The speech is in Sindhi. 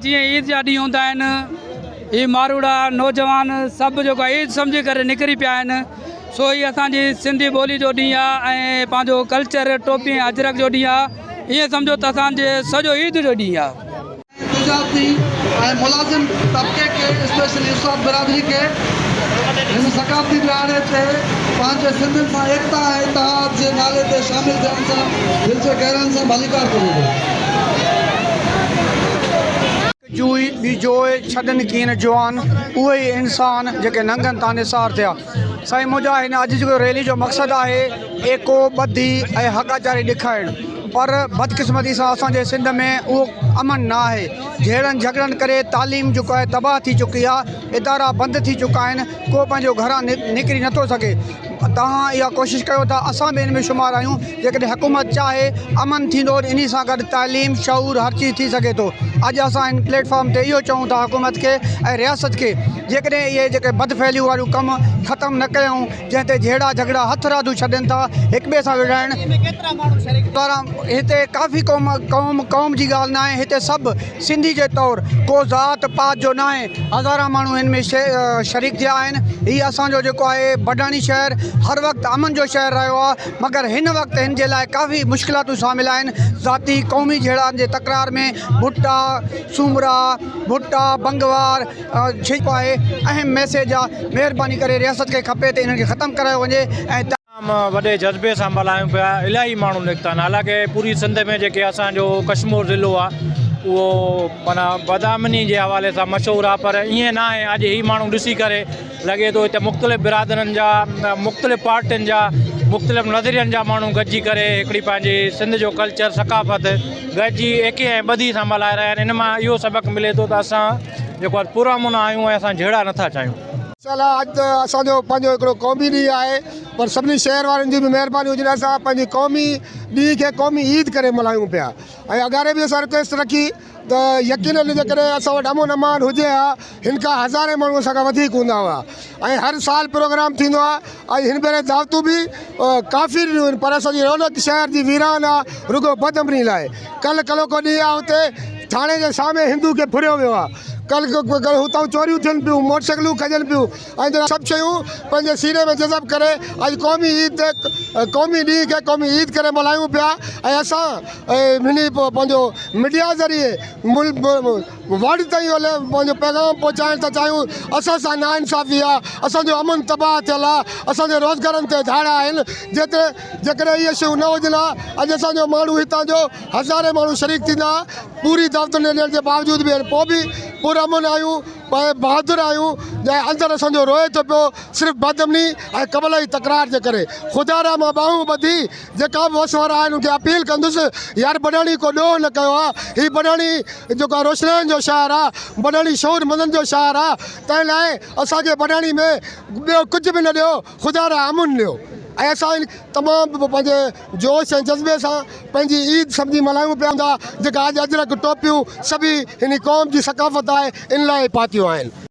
جيئن عيد جا ڏينهن هوندا آهن هي ماروئڙا نوجوان سڀ جيڪو آهي عيد سمجهي ڪري نڪري پيا آهن سو هي اسان جي سنڌي ٻولي جو ڏينهن آهي ۽ پنهنجو ڪلچر ٽوپي ۽ اجرڪ جو ڏينهن آهي ائين سمجهو ته اسان جي سڄو عيد جو ڏينهن آهي. تجارتي ۽ ملازم طبقي کي اسپيشلي استاد برادري کي هن ثقافتي ڏهاڙي تي پنهنجي سنڌين سان ايڪتا ۽ اتحاد جي نالي تي شامل ٿيڻ سان دل جي گهراين سان ڀليڪار چوي ٿو. هڪ جوئي ٻي جوئي ڇڏن ڪين جوان اهي ئي انسان جيڪي ننگن تان نثار ٿيا. سائين منهنجا هن اڄ جي ريلي جو مقصد آهي ايڪو، ٻڌي ۽ حقاچاري ڏکائڻ پر بدقسمتي سان اسان جي سنڌ ۾ اهو امن نه آهي جهيڙن جهڳڙن ڪري تعليم جيڪو آهي تباهه ٿي چڪي آهي ادارا بند ٿي چڪا آهن ڪو پنهنجو گهران نڪري نٿو سگهي توهان اها ڪوشش ڪيو ته اسان به ان ۾ شمار آهيون جيڪڏهن حڪومت چاهي امن ٿيندو ته انهي سان گڏ تعليم شعور هر چيز ٿي سگهي ٿو اڄ اسان هن پليٽ فارم تي اهو چئون ٿا حڪومت کي ۽ رياست کي جيڪڏهن اهي جيڪي بدفعليون واريون ڪم ختم نه ڪيائون جنهن تي جهيڙا جهڳڙا هٿرادو ڇڏين ٿا هڪ ٻئي سان وڙهائڻ هتي ڪافي قوم قوم قوم جي ڳالهه ناهي هتي سڀ سنڌي جي طور ڪو ذات پات جو ناهي هزاران ماڻهو هن ۾ شريڪ ٿيا آهن هي اسان جو جيڪو آهي بڊاڻي شهر هر وقت امن جو شهر رهيو آهي مگر هن وقت هن جي لاء ڪافي مشڪلاتون شامل آهن ذاتي قومي جهيڙن جي تڪرار ۾ ڀٽا سومرا ڀٽا بنگوار جيڪو آهي اهم ميسيج آهي مهرباني ڪري رياست کي کپي ته انهن کي ختم ڪرايو وڃي ۽ تمام وڏي جذبي سان ملهايون پيا الاهي ماڻهو نڪتا آهن حالانڪه پوري سنڌ ۾ جيڪي اسان جو ڪشمور ضلعو آهي اهو معنيٰ بدامني جي حوالي سان مشهور آهي پر ائين نه آهي اڄ هي ماڻهو ڏسي ڪري لڳي ٿو هتي مختلف برادرن جا مختلف پارٽين جا مختلف نظرين جا ماڻهو گڏجي ڪري هڪڙي پنهنجي سنڌ جو ڪلچر ثقافت گڏجي ايڪي ۽ ٻڌي سان ملهائي رهيا آهن ان مان اهو سبق ملي ٿو ته اسان جيڪو آهي پرامن آهيون ۽ اسان جهيڙا نٿا چاهيون. چلا اڄ ته اسان جو پنهنجو هڪڙو قومي ڏينهن آهي پر سڀني شهر وارن جون به مهربانيون هجن اسان پنهنجي قومي ڏينهن کي قومي عيد ڪري ملهايون پيا ۽ اڳاري به اسان رڪويسٽ رکي ته يقينن جيڪڏهن اسان وٽ امن امان هجي ها هن کان هزارين ماڻهو اسان کان وڌيڪ هوندا هئا ۽ هر سال پروگرام ٿيندو آهي ۽ هن ڀيري دعوتون به ڪافي ڏنيون آهن پر اسان جي رونق شهر جي ويران آهي رڳو بدامني لاء ڪلهه ڪلهوڪو ڏينهن آهي اتي ٿاڻي جي سامهين هندو کي ڦريو ويو آهي ڪلهه هتان چوريون ٿين پيون موٽر سائيڪلون کڄن پيون ۽ جيڪا سڀ شيون پنهنجي سيني ۾ جذب ڪري اڄ قومي عيد تي قومي ڏينهن کي قومي عيد ڪري ملهايون پيا ۽ اسان هن پنهنجو ميڊيا ذريعي ورلڊ تائين اهو پنهنجو پيغام پهچائڻ ٿا چاهيون اسان سان ناانصافي آهي اسان جو امن تباهه ٿيل آهي اسان جي روزگارن تي ڌاڙا آهن جيتري جيڪڏهن اهي شيون نه هجن ها اڄ اسان جو ماڻهو هتان جو هزارين ماڻهو شريڪ ٿيندا ها پوري دعوتن ڏيڻ جي باوجود به پوء به پر امن آهيون ۽ بهادر آهيون جنهن اندر اسان جو روئي ٿو پيو صرف بدامني ۽ قبلائي تڪرار جي ڪري خدا را مان ٻانهون ٻڌي جيڪا به وس وارا آهن ان کي اپيل ڪندس يار بڊاڻي ڪو ڏوهه نه ڪيو آهي هي بڊاڻي جيڪو آهي روشنائين جو شهر آهي بڊاڻي شعور مندن جو شهر آهي تنهن لاء اسان کي بڊاڻي ۾ ٻيو ڪجهه به نه ڏيو خدا را امن ڏيو ۽ اسان تمام پنهنجي جوش ۽ جذبي سان پنهنجي عيد سمجهي ملهايون پيا هوندا جيڪا اڄ اجرڪ ٽوپيون سڀ هن قوم جي ثقافت آهي ان لاء پاتيون آهن.